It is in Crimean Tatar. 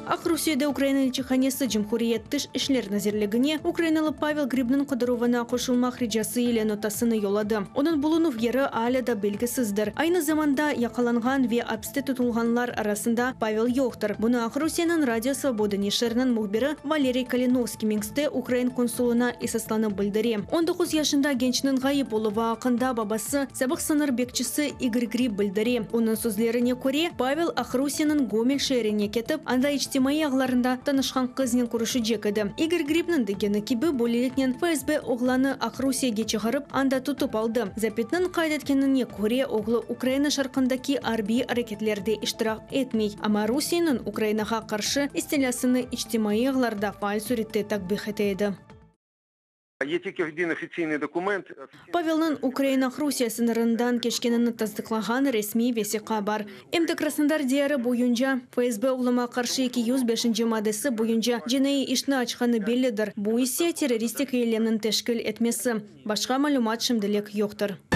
Aqrusiyede Ukraina elçihanesi Cumhuriyet Tış işler nazirligine ukrainalı Pavel Gribniñ qıdıruvına qoşulmaq ricası ile notasını yolladı. Onıñ bulunuv yeri alâ da belgisizdir. Aynı zamanda yaqalanğan ve apiste tutulğanlar arasında Pavel yoqtır. Bunı Aqrusiyeniñ Radio Svoboda neşiriniñ mühbiri Valeriy Kalinovskiy Minskte ukrain konsulına esaslanıp bildire. 19 yaşında gençniñ ğayıp oluvı aqqında babası, sabıq sıñır bekçisi İgor Grib bildire. Onıñ sözlerine köre, Pavel Aqrusiyeniñ Gomel şeerine ketip, anda içtimaiy ağlarında tanışqan qıznen körüşecek edi. İgor Gribniñ degeni kibi, böyleliknen FSB oğlanı Aqrusiyege çağırıp, anda tutıp aldı. Zabitniñ qayd etkenine köre, oğlu Ukraina şarqındaki arbiy areketlerde iştirak etmey, amma Rusiyeniñ Ukrainağa qarşı istilâsını içtimaiy ağlarda faal sürette takbih ete edi. Є тільки один офіційний документ. Pavelniñ Ukraina-Rusiye sıñırından keçkenini tasdıqlağan resmiy vesiqa bar. Em de Krasnodar diyarı boyunca FSB oğluma qarşı 205-nci maddesi boyunca cinaiy işni açqanı bellidir. Bu ise terroristik eylemniñ teşkil etmesi. Başqa malümat şimdilik yoqtır.